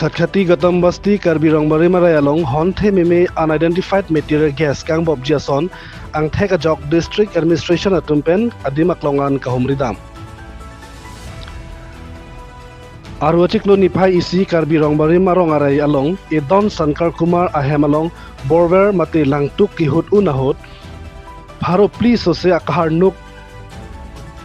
Khatkhati Gatam Basti Karbi Rongbari Marai along Honthe Mimi unidentified material gas kang bob jiason ang thek ajok district administration atumpen adimaklongan kahumridam. Aru achiklo niphai isi Karbi Rongbari marong arai along Edon Sankar Kumar ahem along Borwer mate langtuk kihut unahot pharo please ose akahar nuk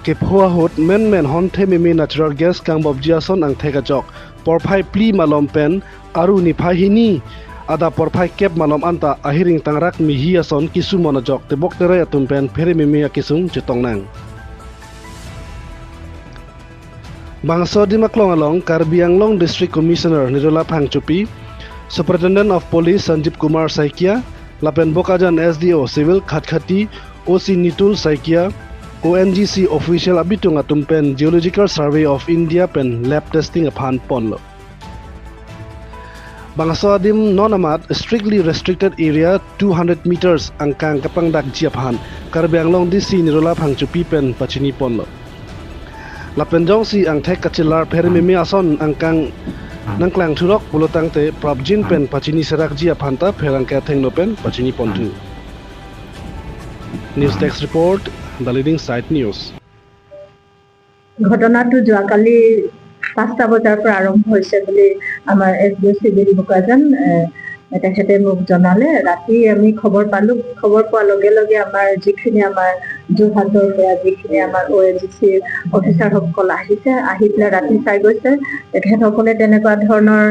ke phoa hot men men honthe mimi natural gas kang bob jiason ang thek ajok porphai pli malom pen aru niphai hini ada porphai kep malom anta ahiring tangrak mihi ason kisu monojok tebok tere atumpen phere mimi akisung chetong nang. Bangso dimaklong along Karbi Anglong District Commissioner Nirola Phangchupi, Superintendent of Police Sanjeev Kumar Saikia, Lapen Bokajan SDO Civil Khatkhati, OC Nitul Saikia, ONGC official abitung atumpen Geological Survey of India pen lab testing aphan ponlo. Bangso adim nonamat strictly restricted area 200 meters angkang kapangdak jiaphan Karbi Anglong DC Nirola Phangchupi pen pachini ponlo. Lapenjong si ang thek kachilar pherimimi ason angkang nangklang thurok pulotang te prabjin pen pachini serak jia phanta pherang ka thengno pen pachini pontu. News desk report, The Leading Site News. ঘটনাটো যোৱাকালি 5টা বজাৰ পৰা আৰম্ভ হৈছে বুলি আমাৰ S D civil Bokajan তেখেতে মোক জনালে। ৰাতি আমি খবৰ পালো। খবৰ পোৱাৰ লগে লগে আমাৰ যিখিনি আমাৰ যোৰহাটৰ পৰা যিখিনি আমাৰ অ' এন জি চিৰ অফিচাৰসকল আহিছে, আহি পেলাই ৰাতি চাই গৈছে। তেখেতসকলে তেনেকুৱা ধৰণৰ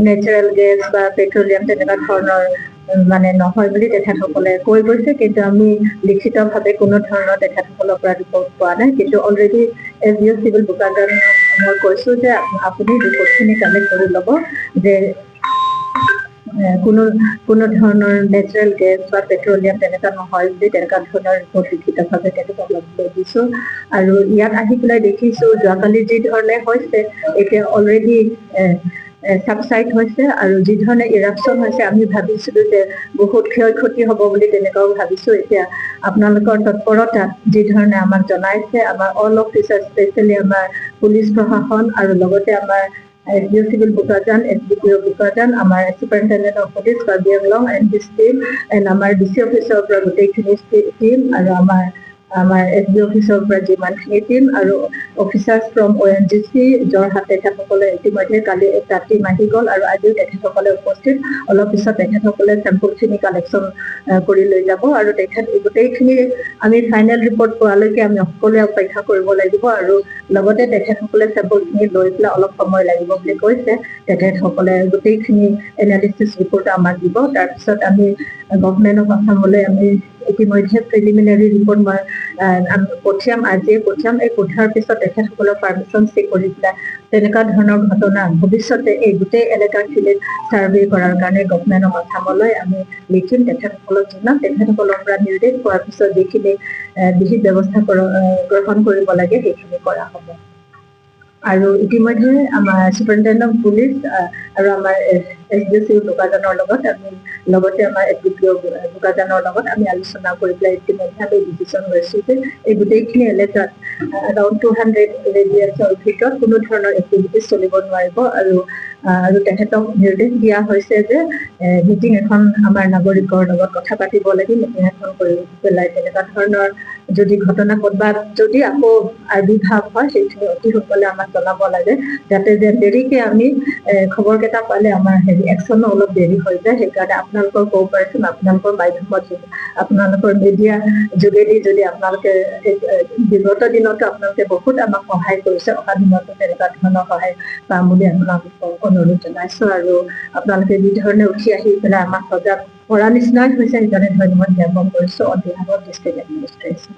নেচাৰেল গেছ বা পেট্ৰলিয়াম তেনেকুৱা ধৰণৰ মানে নহয় বুলি তেখেতসকলে কৈ গৈছে, কিন্তু আমি লিখিতভাৱে কোনো ধৰণৰ তেখেতসকলৰ পৰা ৰিপৰ্ট পোৱা নাই। কিন্তু already S D O civil Bokajan মই কৈছোঁ যে আপুনি ৰিপৰ্টখিনি কালেক্ট কৰি ল'ব যে কোনো কোনো ধৰণৰ নেচাৰেল গেছ বা পেট্ৰলিয়াম তেনেকুৱা নহয় বুলি তেনেকুৱা ধৰণৰ ৰিপৰ্ট লিখিতভাৱে তেখেতক ল'বলৈ দিছোঁ। আৰু ইয়াত আহি পেলাই দেখিছোঁ যোৱাকালি যি ধৰণে হৈছে এতিয়া অলৰেডি ছাবচাইড হৈছে আৰু যি ধৰণে ইৰাপশ্যন হৈছে আমি ভাবিছিলোঁ যে বহুত ক্ষয় ক্ষতি হ'ব বুলি তেনেকুৱাও ভাবিছোঁ। এতিয়া আপোনালোকৰ তৎপৰতাত যি ধৰণে আমাক জনাইছে, আমাৰ অল অফিচাৰ স্পেচিয়েলি আমাৰ পুলিচ প্ৰশাসন আৰু লগতে আমাৰ S D O civil Bokajan, S D P O Bokajan, আমাৰ superintendent of police Karbi Anglong and his team and আমাৰ ডি চি অফিচৰ পৰা গোটেইখিনি টীম আৰু আমাৰ আমাৰ এছ ডি অফিচৰ পৰা যিমানখিনি টীম আৰু officers from O N G C Jorhat, তেখেতসকলে ইতিমধ্যে কালি এটা টীম আহি গ'ল আৰু আজিও তেখেতসকলে উপস্থিত। অলপ পিছত তেখেতসকলে চেম্পলখিনি কালেকশ্যন কৰি লৈ যাব আৰু তেখেত গোটেইখিনি আমি ফাইনেল ৰিপৰ্ট পোৱালৈকে আমি সকলোৱে অপেক্ষা কৰিব লাগিব আৰু লগতে তেখেতসকলে চেম্পলখিনি লৈ পেলাই অলপ সময় লাগিব বুলি কৈছে। তেখেতসকলে গোটেইখিনি এনালিচিছ ৰিপৰ্ট আমাক দিব। তাৰপিছত আমি গভমেণ্ট অফ আছামলৈ আমি ইতিমধ্যে প্ৰিলিমিনাৰী ৰিপৰ্ট মই পঠিয়াম, আজিয়ে পঠিয়াম। এই পঠিওৱাৰ পিছত তেখেতসকলৰ পাৰ্মিশ্যন চেক কৰি পেলাই তেনেকুৱা ধৰণৰ ঘটনা ভৱিষ্যতে এই গোটেই এলেকাখিনিত ছাৰ্ভে কৰাৰ কাৰণে গভমেণ্ট অফ আছামলৈ আমি লিখিম, তেখেতসকলক জনাম। তেখেতসকলৰ পৰা নিৰ্দেশ পোৱাৰ পিছত যিখিনি বিহিত ব্যৱস্থা গ্ৰহণ কৰিব লাগে সেইখিনি কৰা হ'ব। আৰু ইতিমধ্যে আমাৰ ছুপাৰিণ্টেণ্ডেণ্ট অফ পুলিচ আৰু আমাৰ এছ ডি চি বোকাজানৰ লগত আমি লগতে আমাৰ এছ ডি পি অ' বোকাজানৰ লগত আমি আলোচনা কৰি পেলাই ইতিমধ্যে আমি ডিচিশ্যন লৈছোঁ যে এই গোটেইখিনি এলেকাত এৰাউণ্ড 200 ৰেডিয়াছৰ ভিতৰত কোনো ধৰণৰ এক্টিভিটিজ চলিব নোৱাৰিব। আৰু আৰু তেখেতক নিৰ্দেশ দিয়া হৈছে যে মিটিং এখন আমাৰ নাগৰিকৰ লগত কথা পাতিব লাগে, মিটিং এখন কৰি পেলাই তেনেকুৱা ধৰণৰ যদি ঘটনা ক'ৰবাত যদি আকৌ আৱিৰ্ভাৱ হয় সেইখিনি অতি সোনকালে আমাক জনাব লাগে, যাতে যে দেৰিকে আমি খবৰকেইটা পালে আমাৰ হেৰি একশ্যনো অলপ দেৰি হৈ যায়। সেইকাৰণে আপোনালোকৰ কোঅপাৰেশ্যন, আপোনালোকৰ মাধ্যমত, আপোনালোকৰ মিডিয়া যোগেদি যদি আপোনালোকে বিগত দিনতো আপোনালোকে বহুত আমাক সহায় কৰিছে, অহা দিনতো তেনেকুৱা ধৰণৰ সহায় পাম বুলি আপোনালোকক অনুৰোধ জনাইছোঁ। আৰু আপোনালোকে যি ধৰণে উঠি আহি পেলাই আমাক সজাগ কৰা নিচিনাই হৈছে, সেইকাৰণে ধন্যবাদ জ্ঞাপন কৰিছোঁ on behalf of district administration.